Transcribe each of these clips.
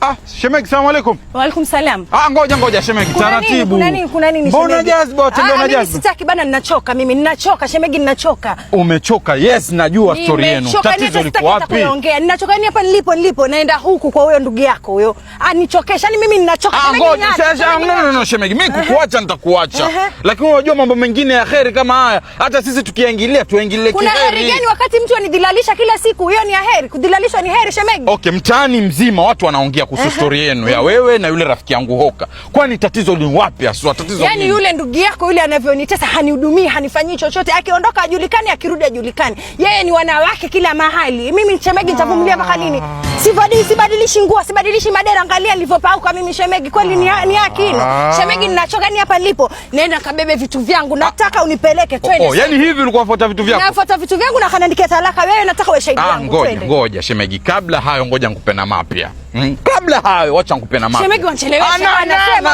Ah, shemegi, salamu alaikum. Wa alaikum salam. Ah, ngoja ngoja shemegi, taratibu. Kuna nini? Kuna nini? Mbona jazba watembea na jazba? Mimi sitaki bana, ninachoka mimi, ninachoka shemegi, ninachoka. Umechoka? Yes, najua story yenu. Tatizo liko wapi? Kuongea. Ninachoka yani hapa nilipo naenda huku kwa huyo ndugu yako huyo. Anichokesha yani mimi ninachoka. Ah, ngoja. No, no, no, shemegi, mimi kukuacha nitakuacha. Lakini unajua mambo mengine ya kheri kama haya, hata sisi tukiingilia tuingilie kiheri. Kuna heri gani wakati mtu anidhilalisha kila siku? Hiyo ni ya heri. Kudhilalishwa ni heri shemegi. Okay, mtaani mzima watu wanaongea kuhusu story yenu ya wewe na yule rafiki yangu Hoka. Kwani tatizo ni wapi haswa? Tatizo yani yule ndugu yako yule anavyonitesa, hanihudumii, hanifanyii chochote. Akiondoka ajulikani, akirudi ajulikani. Yeye ni wanawake kila mahali. Mimi shemegi nitavumilia mpaka lini? Sivadili, sibadilishi nguo, sibadilishi madera. Angalia nilivyopauka mimi shemegi, kweli ni haki hilo? Shemegi, ninachoka ni hapa nilipo. Nenda kabebe vitu vyangu, nataka unipeleke twende. Oh, yani hivi ulikuwa unafuata vitu vyako? Nafuata vitu vyangu na kanandikia talaka. Wewe nataka uwe shahidi wangu. Ngoja ngoja shemegi, kabla hayo ngoja nikupe na mapya. Kabla hayo wacha nikupe na mapya. Shemegi wanichelewesha bana, sema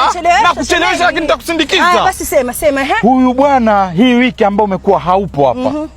basi, na kuchelewesha lakini nitakusindikiza. Basi sema sema ehe. Huyu bwana hii wiki ambayo umekuwa haupo hapa.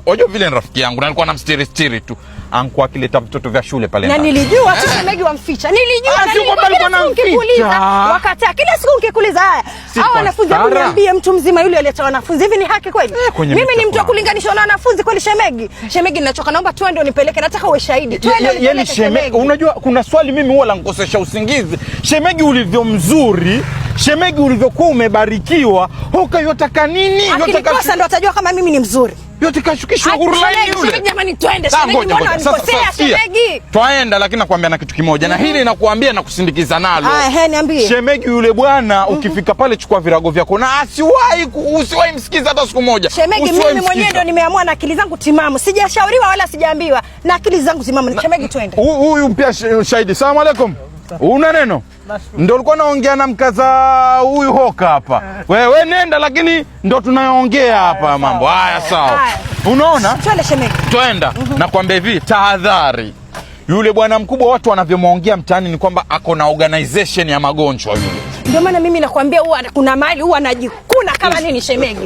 Wajua vile ni rafiki yangu na nilikuwa namstiri stiri tu. Ankuwa akileta vitoto vya shule pale na nilijua tu shemegi wamficha. Nilijua na sio kwamba alikuwa anamficha. Wakataa kila siku nikikuuliza haya. Hao wanafunzi, hebu niambie, mtu mzima yule aliyeta wanafunzi hivi ni haki kweli? Mimi ni mtu wa kulinganishwa na wanafunzi kweli shemegi? Shemegi ninachoka, naomba twende unipeleke, nataka uwe shahidi. Twende unipeleke shemegi. Unajua kuna swali mimi huwa lankosesha usingizi. Shemegi ulivyo mzuri, shemegi ulivyokuwa umebarikiwa, Hoka yotaka nini? Akinikosa ndo atajua kama mimi ni mzuri. Yote kashukishwa hurulaini yule. Shemegi jamani, twende shemegi, mbona unikosea shemegi? Twaenda, lakini nakwambia na kitu kimoja na hili nakwambia na kusindikiza nalo. Ah, niambie. Shemegi yule bwana ukifika pale chukua virago vyako na usiwahi msikiza hata siku moja. Shemegi, mimi mwenyewe ndo nimeamua na akili zangu timamu. Sijashauriwa wala sijaambiwa na akili zangu timamu. Shemegi twende. Huyu mpia shahidi. Salamu alaykum. Una neno? Ndio ulikuwa naongea na mkaza huyu Hoka hapa. Wewe nenda, lakini ndo tunaongea hapa mambo. Haya sawa. Unaona? Twende shemegi. Twenda. Nakwambia hivi, tahadhari. Yule bwana mkubwa watu wanavyomwongea mtaani ni kwamba ako na organization ya magonjwa yule. Ndio maana mimi nakwambia huwa kuna mali huwa anajikuna kama nini shemegi.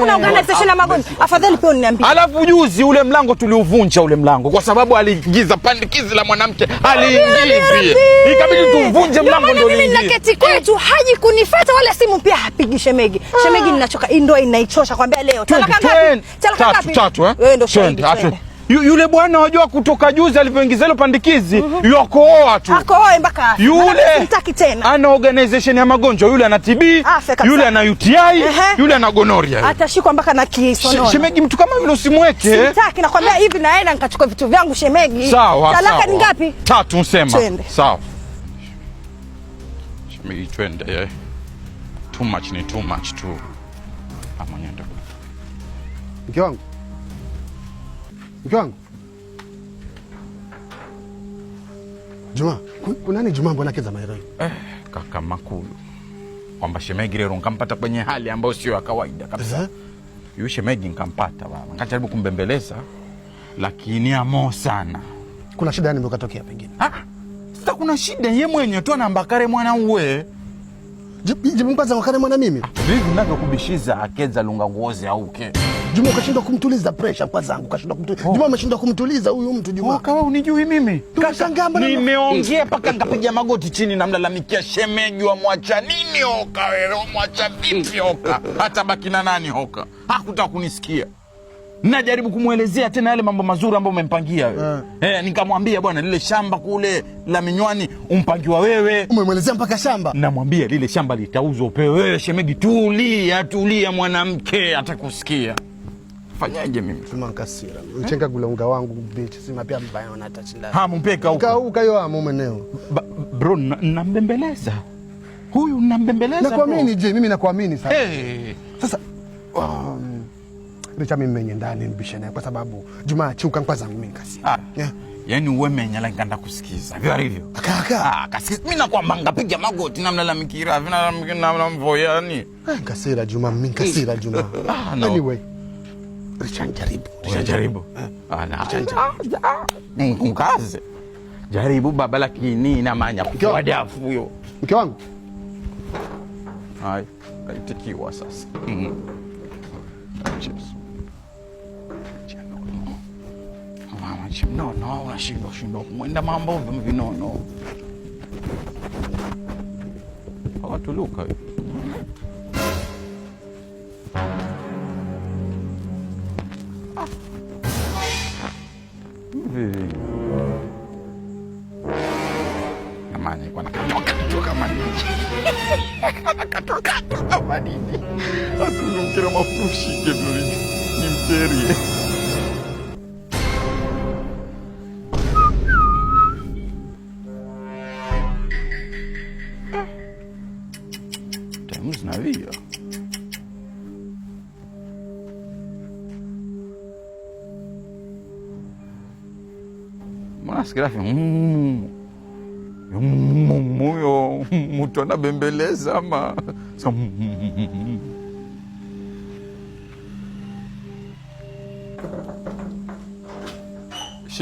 Kuna organization ya magonjwa. Afadhali pia uniambie. Alafu juzi ule mlango tuliuvunja ule mlango kwa sababu aliingiza pandikizi la mwanamke aliingizi. Ikabidi tuvunje mlango ndio mimi naketi kwetu haji kunifuata wala simu pia hapigi shemegi. Shemegi ninachoka, hii ndoa inaichosha kwambia leo. Talaka ngapi? Talaka ngapi? Tatu eh? Wewe ndio shahidi. Yule bwana wajua kutoka juzi alivyoingiza ile pandikizi yakooa tu. Akooe mpaka yule simtaki tena. Ana organization ya magonjwa, yule ana TB, yule ana UTI, yule ana gonorrhea. Atashikwa mpaka na kisonono. Shemegi, mtu kama yule usimweke. Simtaki, nakwambia hivi, naenda nikachukua vitu vyangu shemegi. Sawa. Talaka ni ngapi? Tatu sema. Sawa. Shemegi twende. Too much ni too much tu. Amanyenda. Mke wangu. Mke wangu. Juma, kuna nini Juma mbona keza maero? Kaka makulu. Kwamba shemegi leo nikampata kwenye hali ambayo sio ya kawaida kabisa. Yule shemegi nikampata baba. Nikajaribu kumbembeleza lakini amo sana. Kuna shida gani imekatokea pengine? Sasa kuna shida yeye mwenyewe tu anambakare mwana uwe. Jibu kwanza wakare mwana mimi. Vivi ninavyokubishiza akeza lunga ngozi auke. Juma ukashindwa kumtuliza pressure kwa zangu, ukashindwa kumtuliza. Juma ameshindwa kumtuliza huyu mtu Juma. Kama unijui mimi. Nimeongea mpaka nikapiga magoti chini namlalamikia shemeji wa mwacha nini Hoka wewe, mwacha vipi Hoka? Hata baki na nani Hoka? Hakutaka kunisikia. Najaribu kumwelezea tena yale mambo mazuri ambayo umempangia wewe. Nikamwambia bwana lile shamba kule la Minywani umpangiwa wewe. Umemwelezea mpaka shamba? Namwambia lile shamba litauzwa upewe wewe shemegi, tulia tulia mwanamke atakusikia. Fanyaje mimi? Sema nkasira. Mchenga gula unga wangu bitch. Sima pia mbaya na tachinda. Ha mumpeka huko. Kauka hiyo amu mweneo. Bro, nambembeleza. Huyu nambembeleza. Nakuamini je, mimi nakuamini sana. Sasa Richa mimi menye ndani nibishe naye kwa sababu Juma chiuka nkwa zangu mimi nkasira. Yaani uwe menya la nganda kusikiza. Vyo alivyo. Kaka. Kasikiza. Mimi nakwamba ngapiga magoti namlalamikia, vinamvoya yani. Nkasira Juma, mimi nkasira Juma. No. Anyway. Richa njaribu. Jaribu. Mkaze. Jaribu baba lakini namanya kwa dafu huyo. Mke wangu. Hai, kaitikiwa sasa. Chips. Mama chimnono unashindwa shindwa kumwenda mambo vinono. Hawatuluka hivi. Hivi. Jamani, kwa nakatoka tu kama nini. Nakatoka tu kama nini. Atunukira mafushike nimterie. Taimu zinavia. Mbona sikira huyo mtu anabembeleza ama so,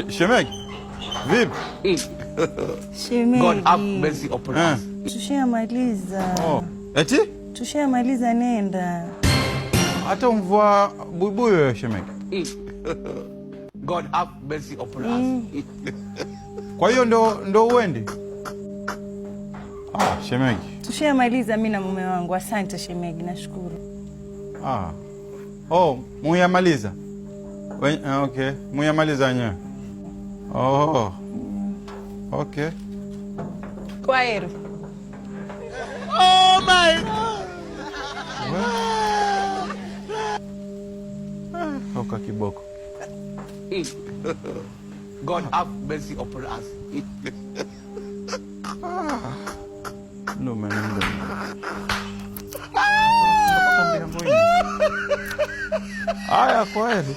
Shemegi, vipi? Shemeji. God have mercy upon us. Tushamaliza. Oh. Eti? Tushamaliza, nenda. Hata umvua buibui wewe shemegi. God have mercy upon us. Kwa hiyo ndo uendi? Ah, shemegi. Tushamaliza mimi na mume wangu. Asante shemegi, nashukuru. Ah. Oh, muyamaliza. Okay, muyamaliza wenyewe. Oh. Okay. Kwaheri. Oh my God. Oka kiboko. God have mercy upon us. Ndume ndume. Haya, kwaheri.